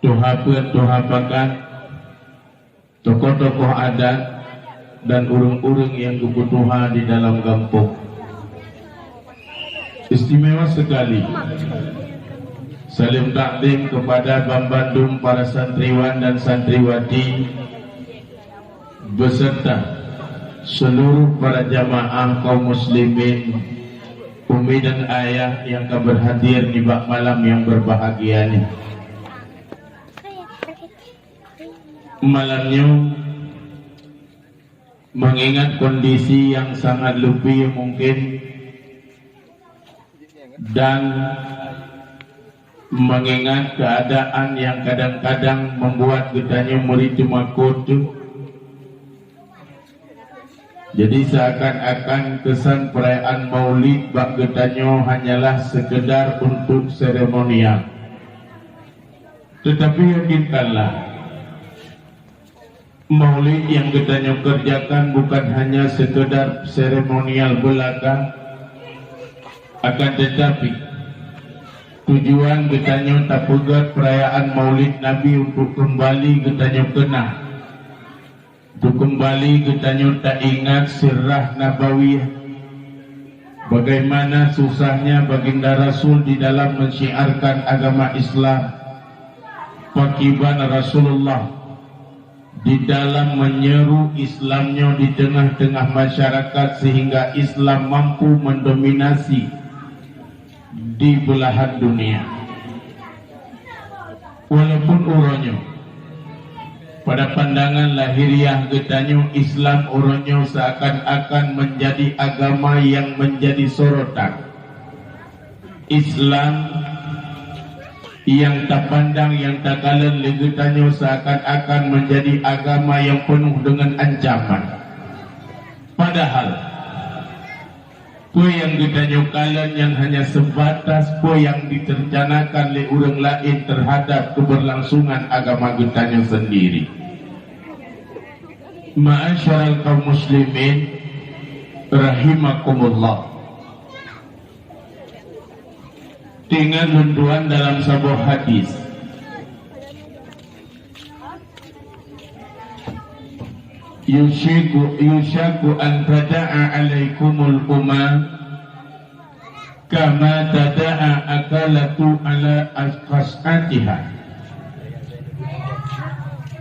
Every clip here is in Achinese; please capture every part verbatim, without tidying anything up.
tuha peuet, tuha pakat, tokoh-tokoh adat, dan ureuëng-ureuëng nyang geupeutuha di dalam gampông. Istimewa sekali, saleuem takzim kepada banbandum para santriwan dan santriwati beserta seluruh para jamaah kaum muslimin, umi dan ayah nyang ka berhadir nibak malam nyang berbahagia nyoe. Malam nyoe, mengingat kondisi yang sangat lupi mungkin, dan mengingat keadaan yang kadang-kadang membuat geutanyoe meuri teumakot, jadi seakan-akan kesan perayaan Maulid bak geutanyoe hanyalah sekedar untuk seremonial. Tetapi yakinkanlah, Maulid yang geutanyoe kerjakan bukan hanya sekedar seremonial belaka, akan tetapi tujuan geutanyoe tapeugét perayaan Maulid Nabi untuk kembali geutanyoe kenang, untuk kembali geutanyoe taingat sirah nabawiyah, bagaimana susahnya Baginda Rasul di dalam mensyiarkan agama Islam, pakiban Rasulullah di dalam menyeru Islam nyoe di tengah-tengah masyarakat sehingga Islam mampu mendominasi di belahan dunia. Walaupun uroe nyoe, pada pandangan lahiriah geutanyoe, Islam uroe nyoe seakan-akan menjadi agama yang menjadi sorotan. Islam yang tapandang, yang takalon lé geutanyoe seakan-akan menjadi agama yang penuh dengan ancaman. Padahal, peue nyang geutanyoe kalon nyan hanya sebatas peue nyang direncanakan lé ureuëng laén terhadap keberlangsungan agama geutanyoe sendiri. Ma'asyiral kaum muslimin rahimakumullah. Teuingat lôn tuan dalam saboh hadis, "Yusyiku, yusyaku an tada'a alaikumul umam kama tada'a akalatu ala qas'atiha."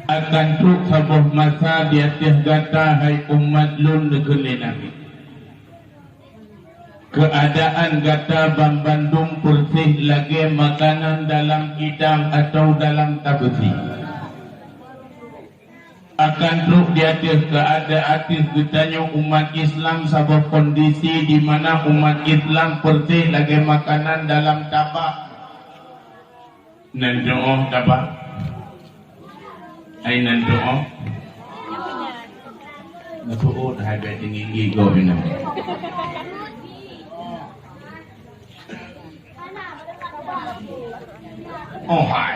Akan trok saboh masa di ateueh gata, hai umat lôn, neukheun lé Nabi, keuadaan gata banmandum peureséh lagée makanan dalam idang atawa dalam tabeusi. Akan trok di ateueh keuadaan ateueh geutanyoe umat Islam saboh kondisi di mana umat Islam peureséh lagée makanan dalam tabak. Nan tuoh taba? Ai nan tuoh? Nan tuoh dah ada tinggi-tinggi go bina. Oh hai.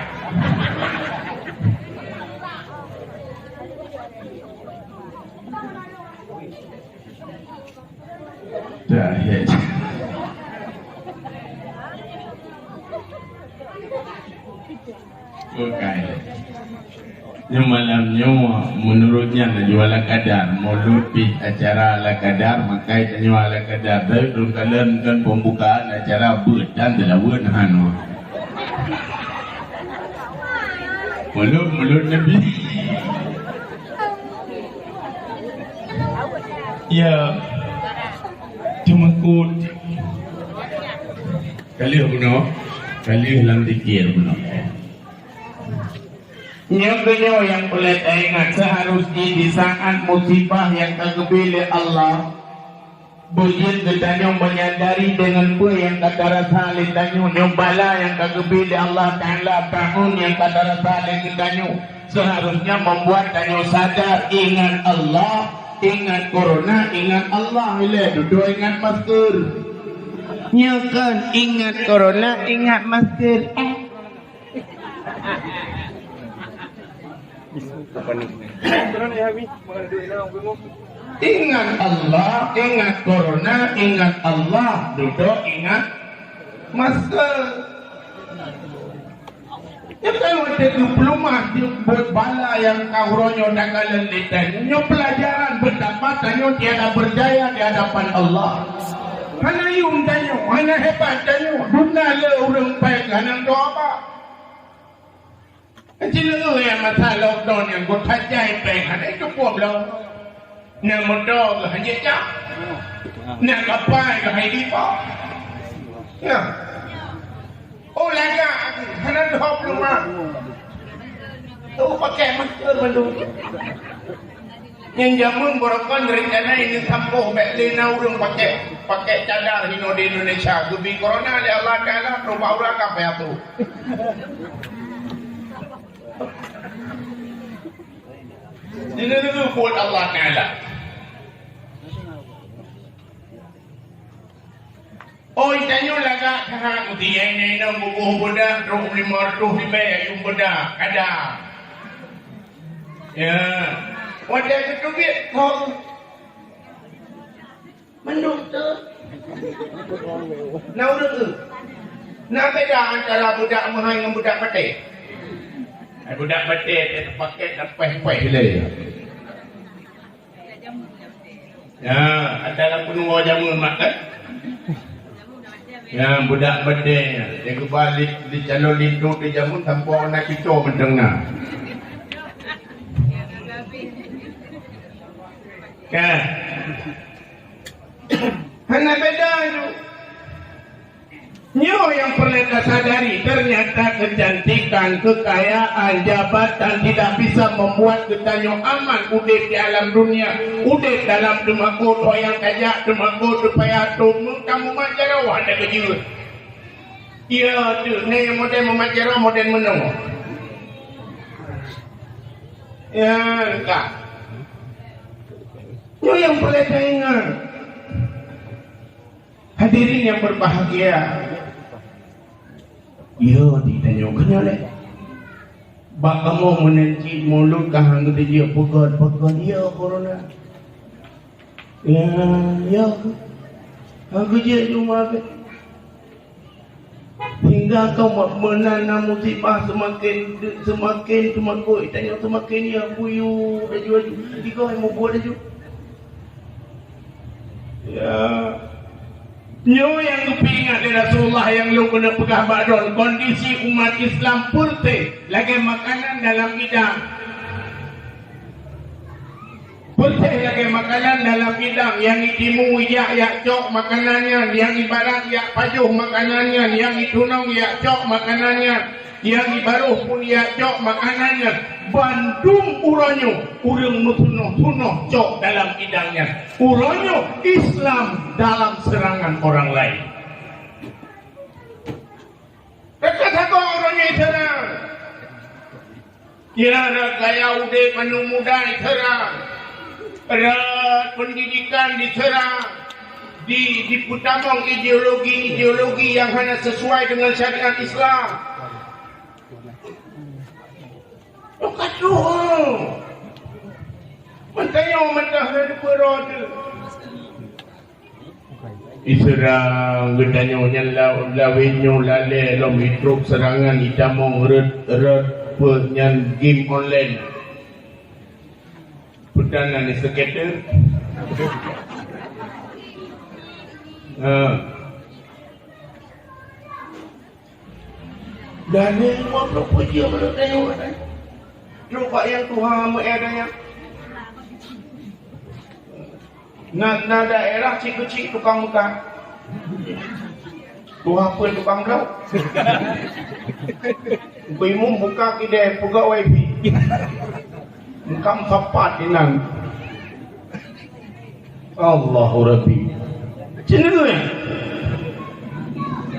Dah, ya. Bukan. Nyoe malam nyoe, menurut nyan, laju ala kadar. Mulut pih acara ala kadar, makai tanyoe ala kadar. Tapi belum kalian kan pembukaan acara buat dan dilawan hanu. Mulut, mulut Nabi. Ya, cuma kut. Ka lheueh bunoe, ka lheueh lam zikir bunoe. Nyoe keuh nyoe nyang peureulée taingat, seuharus jih di saát musibah nyang ka geubri lé Allah, beujeuet geutanyoe meunyadari deungon peue nyang ka tarasa lé tanyoe, nyoe bala nyang ka geubri lé Allah Taala, tahun nyang ka tarasa lé geutanyoe. Seuharusnya membuat tanyoe sadar, ingat Allah, ingat corona, ingat Allah, ilée dudoe ingat masker. Nyoe kan ingat corona, ingat masker. Ingat Allah, ingat corona, ingat Allah, dudoe ingat masker. Nyoe kan watèe geupeuleumah jeuet buet bala nyang ka uroe nyoe takalon lé tanyoe. Nyoe peulajaran betapa tanyoe tiada berdaya di hadapan Allah. Hana yuem tanyoe, hana hebat tanyoe. Duna le ureueng pèng hana meudoa ba. Cileue nyang masa lockdown nyang geutajai pèng hana cukup lom. Nyang moto geuh hana jak. Nyang kapai geuh hana diba. Nah. Oh, lagak hana dua puluh lima. Tu pakai masker mandum. Nyan jameun barokon rencana ini sampoh bèk lé na ureueng pakai, pakai cadar hino di Indonesia. Geubi corona lé Allah Taala, peurumbak urang ka payah tu. Di neugui buet Allah Taala. Oi, tanyoe lagak that, meuti nyang inong bubuh beudak, trok lima reutôh ribèe ayue beudak, kada. Ya. Watèe geuteubiet, kong. Mandum tu. Na ureueng tu. Na beda antara beudak meuhai ngon beudak batèe. Ai beudak batèe, teupaket dan pèh-pèh lé. Ya, ada lam peununggu jameun mak kan? Ya, budak batèe nyan. Dia keuba di, di calon linto di jameun tanpa warna cito mantong na. Kan? Hana beda tu. Nyoe nyang peureulèe tasadari, ternyata keucantikan, keukayaan, jabatan tidak bisa membuat geutanyoe aman udép di alam dunia. Udép dalam teumakot, ho nyang tajak teumakot, teupayah tôp, meukamu mat jaroe hana keujeuet. Iya, tu, nyoe model mumat jaroe, model meunoe. Ya, ka. Nyoe nyang peureulèe taingat. Hadirin yang berbahagia, yo, di tanyoe keunyoe lé. Bak kamoe meunan cit mulod ka han geuteujeuet peugöt-peugöt, yo, corona. Ya, ya. Han geujeuet cuma bèk. Sehingga kamoe meunan na musibah seumaken, seumaken teumakot, tanyoe seumaken ya buyue laju-laju. Tiga mubuet laju. Ya. Nyoe nyang geupeuingat lé Rasulullah nyang lôn keuneuk peugah bak droen, kondisi umat Islam peureuteh lagèe makanan dalam idang. Peureuteh lagèe makanan dalam idang, nyang i timu jak, jak cok makanan nyan, nyang i barat jak pajoh makanan nyan, nyang i tunong jak cok makanan nyan. Nyang di barôh pun jak cok makanan nyan. Bandum uroe nyoe ureueng meutunoh-tunoh cok dalam idang nyan. Uroe nyoe Islam dalam serangan orang lain. Teuka sagoe uroe nyoe iseurang. Ya, rot gaya udép aneuk muda iseurang. Rot pendidikan diseurang. Di, dipeutamong ideologi-ideologi nyang hana sesuai dengan syariat Islam. Nyoe ka troh. Meutanyoe mantong hana teupeurot. Iseurang geutanyoe nyan la-, lawét nyoe lalée lom itrok seurangan itamong rot-rot peue nyan game online. Peue tan nan skater. Ha. Dan lé lima ploh peuet jeuem lôn tanyong keutai. Trok bak nyang tuha meu'èn nyan. Na, na daerah cit keuchik tukang meukat. Tuha peuet tukang bloe. Beuimum buka kidée peugah wifi. Engkam sapat inan. Allahu Rabbi. Cenderung.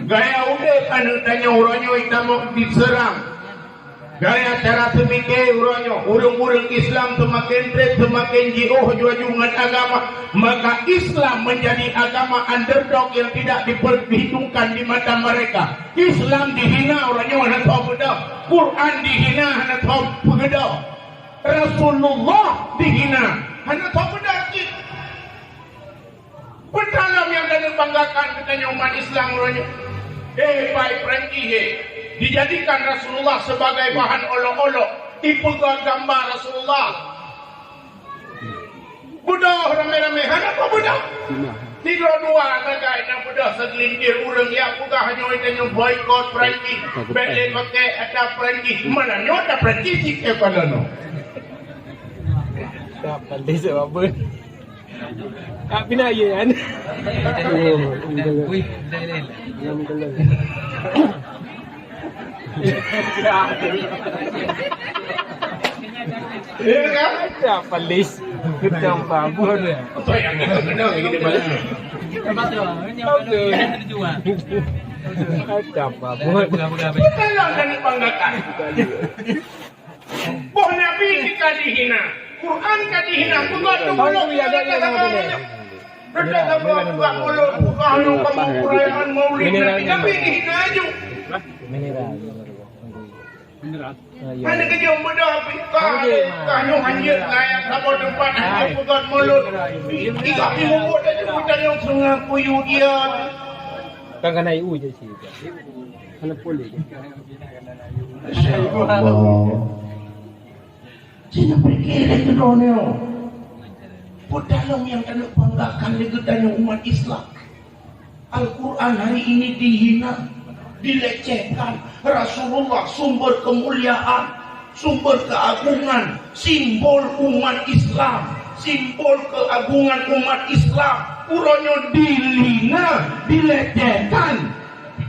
Gaya udép aneuk tanyoe uroe nyoe itamong diseurang. Gaya cara seumike uroe nyoe, ureueng-ureueng Islam seumaken treb, seumaken jiôh aju-aju ngon agama, maka Islam menjadi agama underdog yang tidak diperhitungkan di mata mereka. Islam dihina uroe nyoe hana soe peugah, Quran dihina hana soe peugah. Rasulullah dihina, hana soe meudan cit. Peue talam nyang taneuk banggakan geutanyoe umat Islam uroe nyoe? Hé, pai Perancis, hé! Dijadikan Rasulullah sebagai bahan olok-olok, ipeugah gamba Rasulullah. Beudôh ramé-ramé, hana peue beudôh. Sidroe dua sagai na beudôh, seugelintir ureuëng nyang peugah nyoe tanyoe boikot Perancis, bék lé pakai atra Perancis. Mana nyoe atra Perancis cit, eh, padahai nyoe. Tak pandai sebab apa. Tak pina ye kan? Oh, betul. Ui, betul. Yang betul. Ya kan? Ada palis. Kita pabun. Apa yang kena kena lagi dia balas? Betul. Ada pabun. Bukan lah nak banggakan. Boh Nabi ka dihina, Quran ka dihina, peugah tu mulut, peugah tu mulut, peugah tu mulut, peugah tu kamu perayaan Maulid Nabi, Nabi dihina aju. Mana kejam muda, peugah tu, peugah tu hanjeuet, layan saboh tempat, hanjeuet peugah mulut. Tiga minggu buat aja, bukan yang sungai kuyu dia. Kan kena I U je sih. Kena boleh. Masya Allah. Cina pikir itu dunia. Peue dalom nyang taneuk banggakan lé geutanyoe umat Islam. Al-Quran hari ini dihina, dilecehkan. Rasulullah sumber kemuliaan, sumber keagungan, simbol umat Islam, simbol keagungan umat Islam. Uroe nyoe dihina, dilecehkan.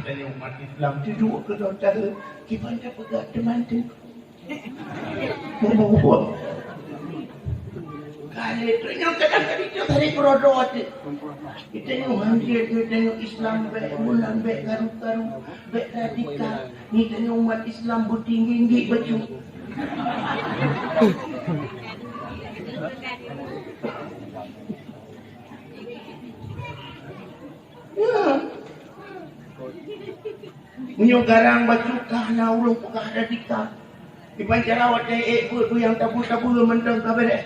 Geutanyoe umat Islam tidu keu saudara, kiban tapeugah teuma tu. Mubuet. Kali tu nyoe kadang-kadang tu hari kerodo tu. Kita nyoe hanjeuet, kita nyoe Islam bék, meunan bék karu-karu, bék radikal. Kita nyoe umat Islam beutinggi-tinggi bacut. Ya. Meunyoe garang bacut ka hana ureuëng peugah radikal. Kiban cara watée ék beuet, beuet nyang tabu-tabu mantong ka beureh.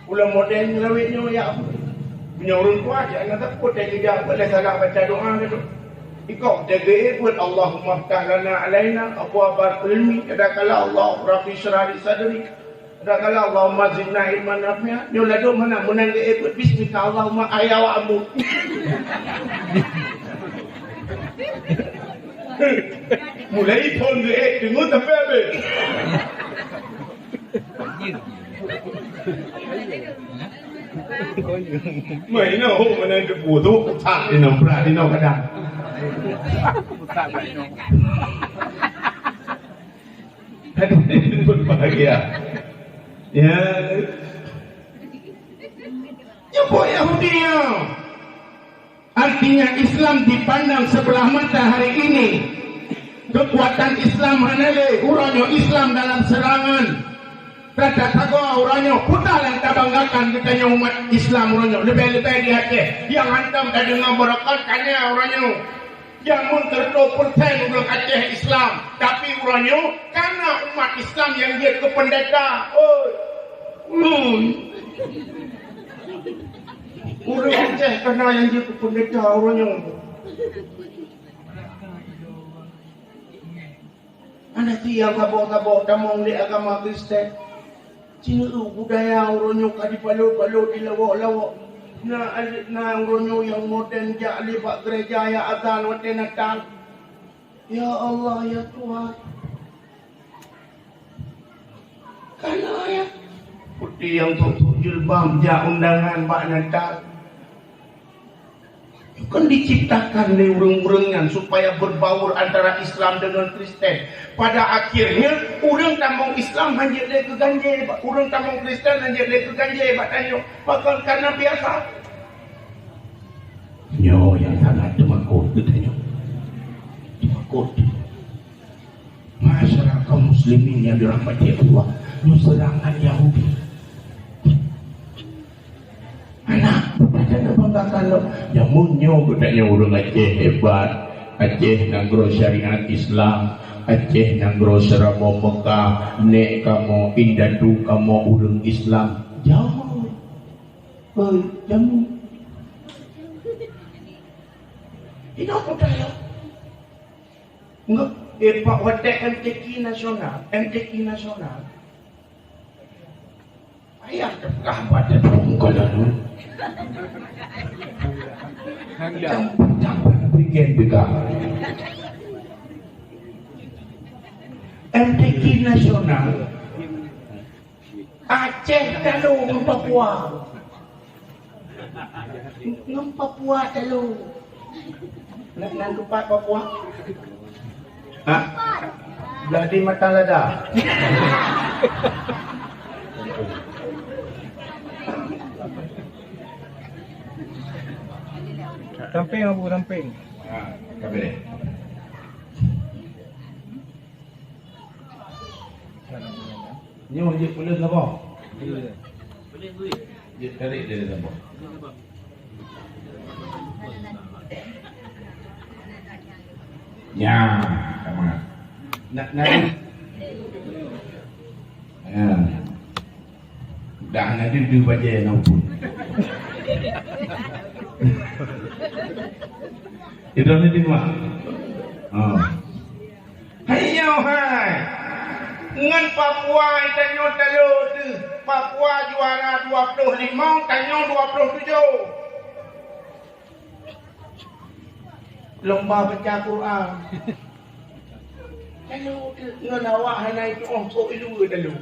Ulôn modern ngeulawét nyoe ya. Meunyoe ureuëng tuha jak na takot, watée geujak beuet lé salah baca doa gitu. Ikok watée geuék beuet, Allahumma ftah lana alaina abwabal ilmi, kadang kala Allah rabbi syrah li sadri. Kadang kala Allahumma zidna ilman nafi'a. Nyoe ladôm hana, meunan geuék beuet bismika Allahumma ahya wa amut. Mulai phon geuék deungon sampai habéh. Mai na ho mana debu tu, tak di nang berat di nang kadang. Aduh, ini pun bahagia. Ya. Nyebut Yahudi ya. Artinya Islam dipandang sebelah mata hari ini. Kekuatan Islam hana lé, uroe nyoe Islam dalam serangan. Tata tagoe uroe nyoe, peue nyang tabanggakan geutanyoe umat Islam uroe nyoe, leubeh-leubeh di Aceh. Nyang hantom tadeungoe barokon ka na uroe nyoe. Jameun keu dua puluh persen ureuëng Aceh Islam, tapi uroe nyoe ka na umat Islam nyang jeuet keu peundeta. Oi. Hmm. Ureuëng Aceh ka na nyang jeuet keu peundeta uroe nyoe. Hana tiang saboh-saboh tamong lé agama Kristen. Sineuk budaya uroe nyoe ka dipalot-palot di lawok-lawok. Na, na uroe nyoe nyang modern jak lé bak gereja nyang azan watée Natal. Ya Allah, ya Tuhan. Kana ya. Putih nyang tok-tok jilbab jak undangan bak Natal. Kan diciptakan lé ureuëng-ureuëng nyan supaya berbaur antara Islam dengan Kristen. Pada akhirnya, ureuëng tamong Islam hanjeuet lé keu ganjé, ureuëng tamong Kristen hanjeuet lé keu ganjé bak tanyoe. Pakon? Karena biasa. Nyoe nyang sangat teumakot geutanyoe. Teumakot. Masyarakat muslimin yang dirahmati Allah, nyoe serangan Yahudi. Anak, bukan banggakan lom. Jameun nyoe geutanyoe ureuëng Aceh hebat. Aceh nanggroe syariat Islam. Aceh nanggroe seuramoe Mekah. Nek kamoe, indatu kamoe ureuëng Islam. Jameun. Oi, jameun. Inong peudaya. Enggak. Eh, Pak, watèe M T Q nasional, M T Q nasional. Payah teupeugah bak teungku lalu. Campur-campur bikin juga. M T Q nasional. Aceh talu ngon Papua. Ngon Papua talu. Nak nan tupat Papua? Hah? Jadi mata lada. Ramping, Abu, ramping. Ha, kabeh. Nyoe jeuet peuleueh saboh. Jeuet tarék dari saboh. Nya, sama. Nak, nak. Ya. Dah na deuh-deuh bajèe na pun. Idong ni di rumah. Ha. Hai nyoe hai. Ngon Papua tanyoe talo teuh. Papua juara dua puluh lima, tanyoe dua puluh tujuh. Lomba baca Quran. Lalu ngon awak hana itu oh kok ilue lalu.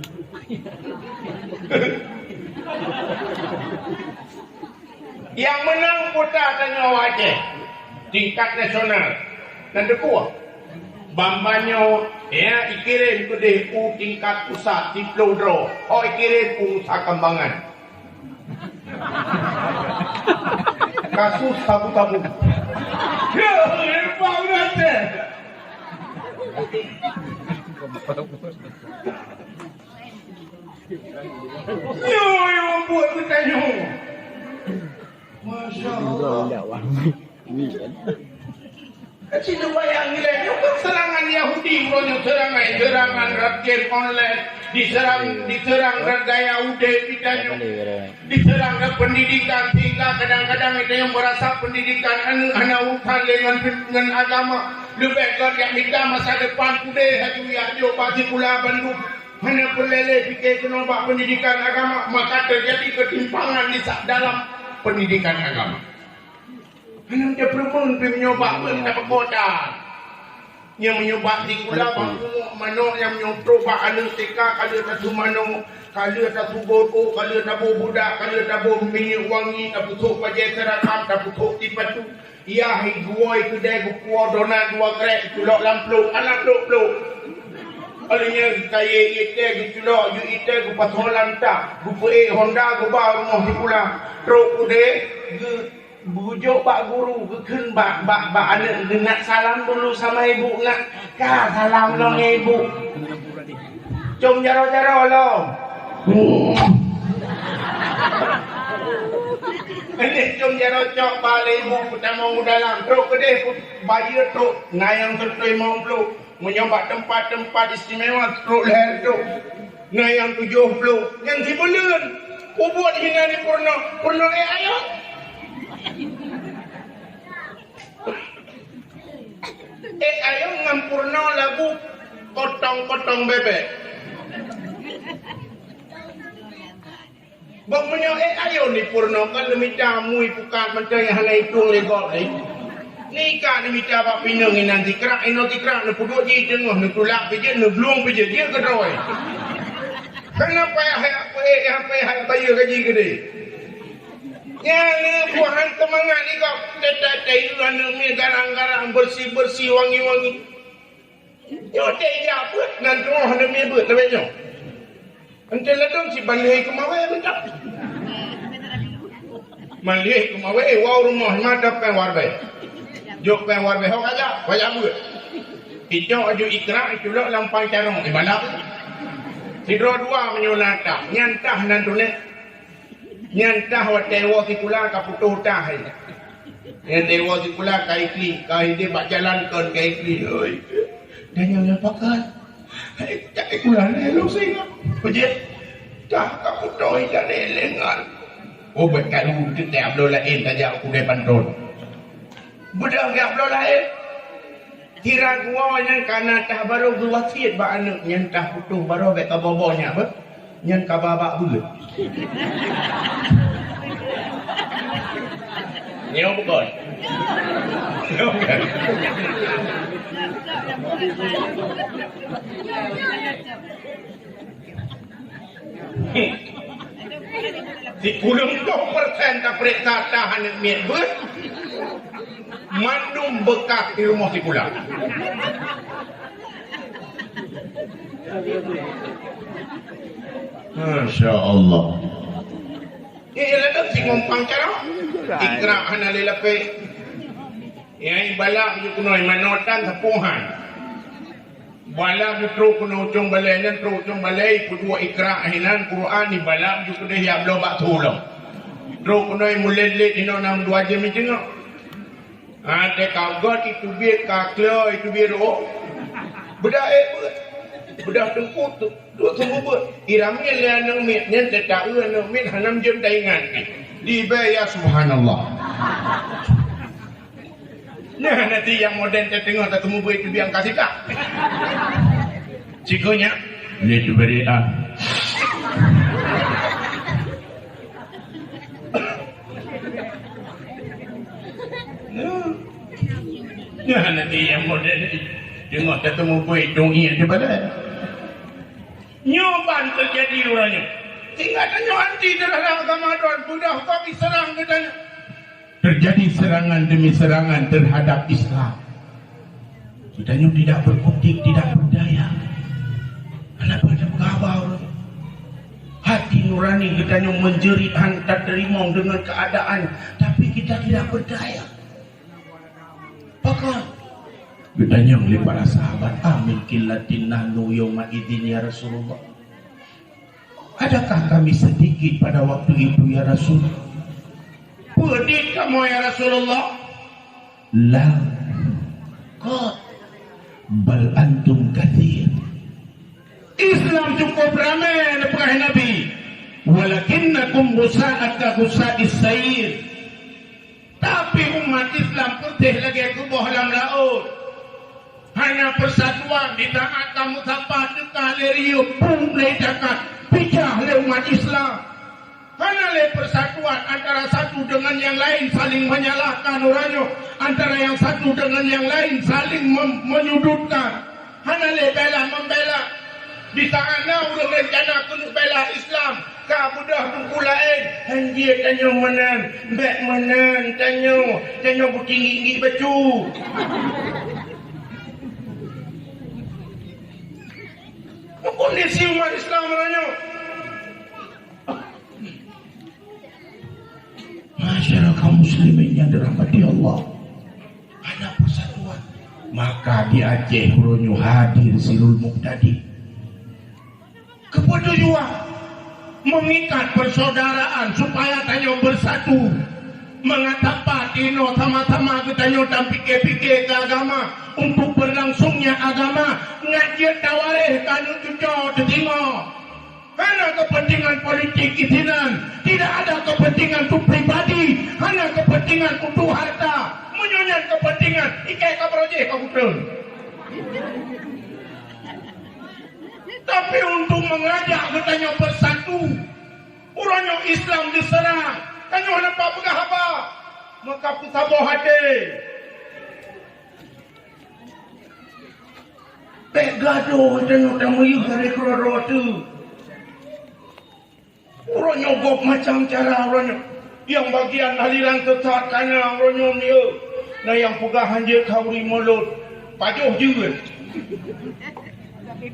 Yang menang kota tanyoe Aceh tingkat nasional. Dan teupeue? Bambanyo ya ikirém keudeh u tingkat pusat tiplôh droe. Oh ikirém u Nusa Kambangan. Kasus sabu-sabu. Ya, hebat udah teh. Yo, yo, buat bertanya. Masya Allah. Ka cit neubayang ilèe, nyoe kan seurangan Yahudi, uroe nyoe seurangan, seurangan rot game online, diseurang, diseurang rot gaya udép geutanyoe, diseurang rot pendidikan, sehingga kadang-kadang geutanyoe meurasa pendidikan aneuk hana urusan lé ngon, ngon agama. Leubeh gèt jak mita masa depan udép, laju jak jok bak sikula bandum. Hana peureulèe lé pike keunoe bak pendidikan agama, maka teujadi keutimpangan di sa-, dalam pendidikan agama. Hana meujeuet peureumeun pih meunyoe bak beuet tapeukoh that. Nyang meunyoe bak sikula bak pungoh manok, nyang meunyoe trok bak aneuk T K ka lheueh tasu manok, ka lheueh tasu goto, ka lheueh taboh budak, ka lheueh taboh minyeuk wangi, tapeusok bajèe seuragam, tapeusok sipatu. Yah geuwoe keudè geupuwoe donat dua krek, culok lam plôk, hana plôk-plôk. Óh lheueh nyan geukayèe ié teh, geuculok jeuet ié teh, geupasoe lam tak, geupeuék honda geuba rumoh sikula. Trok udép, geu- Beujok bak guru, geukheun bak, bak, bak aneuk geuh, "Nak salam dulu sama ibu, nak." "Ka salam lom, ya ibu." "Com jaroe-jaroe lom." Aneuk com jaroe cok bak lé ibu, peutamong u dalam, trok keudeh, bayeue trok, na nyang seutôt limong ploh. Meunyoe bak teumpat-teumpat istimewa, trok lhèe reutôh. Na nyang tujoh ploh, nyang sibuleuen. Ubot hina di purno, purno ék ayôn. Ék ayôn ngon purno lagu kotong-kotong bebek. Bak meunyoe ék ayôn di purno kan leumita mui pukat mantong nyang hana itong lé gob lé. Nika neumita bak pineung inan sikrak, inoe sikrak neupeuduek jih teungoh, neutulak pih jeuet, neublueng pih jeuet, jeuet keudroe. Hana payah hai peuék, hana payah hai bayeue gaji keudeh. Nyan lé buahan seumangat di gob, teutai-tai aneuk miet garang-garang, beursi-beursi, wangi-wangi. Nyoe teuh jak beuet, nan tuoh hana miet beuet leubeh nyoe. Enteuk ladôm cit ban lhèe keumawé mantong. Ban lhèe keumawé, woe rumoh mata péng warbée. Jok péng warbée, ho kajak, kajak beuet. Icok aju ikrak, iculok lam pang carông, ibalap. Sidroe dua meunyoe na tah, nyan tah nan tuléh. Nyan tah watèe woe sikula ka putôh tah hai. Nyan watèe woe sikula ka iklik, ka hidéh bak jalan kon ka iklik. Oi. Tanyong nyan pakon. Hai, tak sikula na lôn singoh. Peujeuet. Tah ka putôh ijanéh lengan. Oh, beutalu teutab bloe laén tajak u Dayeh Panton. Beudôh jak bloe laén. Sira geuwoe nyan ka na tah barô geuwasiet bak aneuk nyan, tah putôh barô bék kabobo nyak beuh. Nyan ka babak beuet. Nyoe bukon. Nyoe bukon. Sikureueng ploh persen tapeuriksa tah aneuk miet beuet, mandum beukah di rumoh sikula. Masya Allah. Eh, ladang singompang cara. Ikra hana lé lapék. Nyang balak ju keunoe manotan sapohan. Balak ju trok keunoe ujong balai nyan, trok ujong balai, peuduek Ikra hinan, Quran ibalak ju keudeh yak bloe bak tulông. Trok keunoe mulét-lét inoe nam dua jeuem iteungoh. Ha, teuka göt iteubiet, ka kleu iteubiet rôh. Beudah ék beuet. Beudah teungku tu, duek teungku beuet. Iram nyan lé aneuk miet, nyan teuka eu aneuk miet hana jeuem taingat. Di bée ya subhanallah. Nah, nanti nyang modern teuteungoh tateumubui teubiang ka sikak. Sikoe nyak, lé tuberi ah. Nah, nanti nyang modern teungoh tateumubui dong ié di badan. Nyoe ban teujadi uroe nyoe. Tinggai tanyoe anti terhadap agama droe, beudah kok diserang geutanyoe. Terjadi serangan demi serangan terhadap Islam. Geutanyoe tidak berkutik, tidak berdaya. Kenapa ada kabar? Hati nurani geutanyoe menjerit, han tateurimong dengan keadaan, tapi kita tidak berdaya. Pakon? Geutanyong lé para sahabat, "Amin qillatin nahnu yauma idzin ya Rasulullah?" Adakah kami sedikit pada waktu itu, ya Rasul? Peudit kamoe, ya Rasulullah? La. Kot. Bal antum katsir. Islam cukup ramé, neupeugah Nabi. Walakinnakum ghusa'un ka ghusa'is sail. Tapi umat Islam putéh lagée kuboh lam laôt. Hana persatuan, di saat kamoe sapa teuka lé riuh, pum lé jakat, picah lé umat Islam. Hana lé persatuan antara satu dengan yang lain saling menyalahkan uroe nyoe, antara yang satu dengan yang lain saling mem-, menyudutkan. Hana lé bela membela. Di saat na ureuëng rencana keuneuk bela Islam, ka beudôh teungku laén, hanjeuet tanyoe meunan, bék meunan tanyoe, tanyoe beutinggi-tinggi bacut. Kondisi umat Islam uroe nyoe. Masyarakat muslimin yang dirahmati Allah, ada persatuan. Maka di Aceh uroe nyoe hadir Sirul Muqtadi. Keupeutujuan mengikat persaudaraan supaya tanyoe bersatu. Mengapa tinoe sama-sama geutanyoe dan pikir-pikir ke agama untuk berlangsungnya agama, ngajak tawareh kanu cuco tetingoe. Karena kepentingan politik isinan, tidak ada kepentingan untuk pribadi, hanya kepentingan untuk harta. Meunyoe nyan kepentingan, ikai ka beurojeh ka gutreun. Tapi untuk mengajak geutanyoe bersatu, uroe nyoe Islam diserang, tanyoe hana peugah haba, maka peusaboh até. Bék gadôh tanyoe tameuyeuh dari keudroe-droe teuh. Uroe nyoe gob macam cara uroe nyoe. Nyang bagian aliran sesat ka na uroe nyoe miyueb. Na nyang peugah hanjeuet khauri mulod, pajoh jeuet.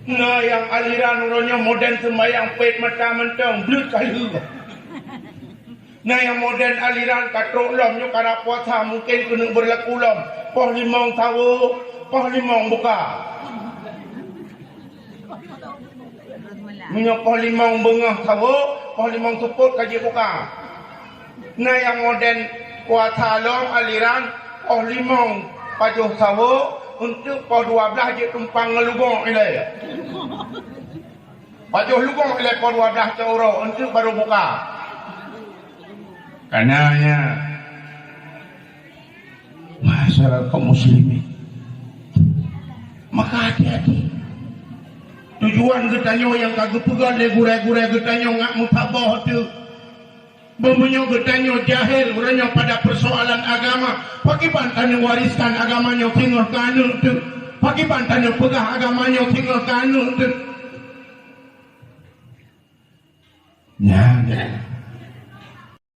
Na nyang aliran uroe nyoe modern sembahyang pet mata mantong, bleuet ka lheueh. Na nyang modern aliran ka trok lom nyoe karab puasa mungken keuneuk beurlaku lom. Poh limong sawoe, poh limong buka. Meunyoe poh limong beungoh sawoe, poh limong seupôt ka jeuet buka. Na nyang modern puasa lom aliran poh limong pajoh sawoe, eunteuk poh dua blaih jeuet tumpang ngon lubok ilée. Pajoh lubok ilée poh dua blaih cot uroe, eunteuk barô buka. Karenanya, masyarakat muslimin, Ka hati-hati. Tujuan geutanyoe nyang ka geupeugah lé gurée-gurée geutanyoe ngat meusaboh teuh. Meunyoe geutanyoe jahil uroe nyoe pada peusoalan agama, pakriban tanyoe wariskan agama nyoe singoh keu aneuk teuh? Pakriban tanyoe peugah agama nyoe singoh keu aneuk teuh? Nyan.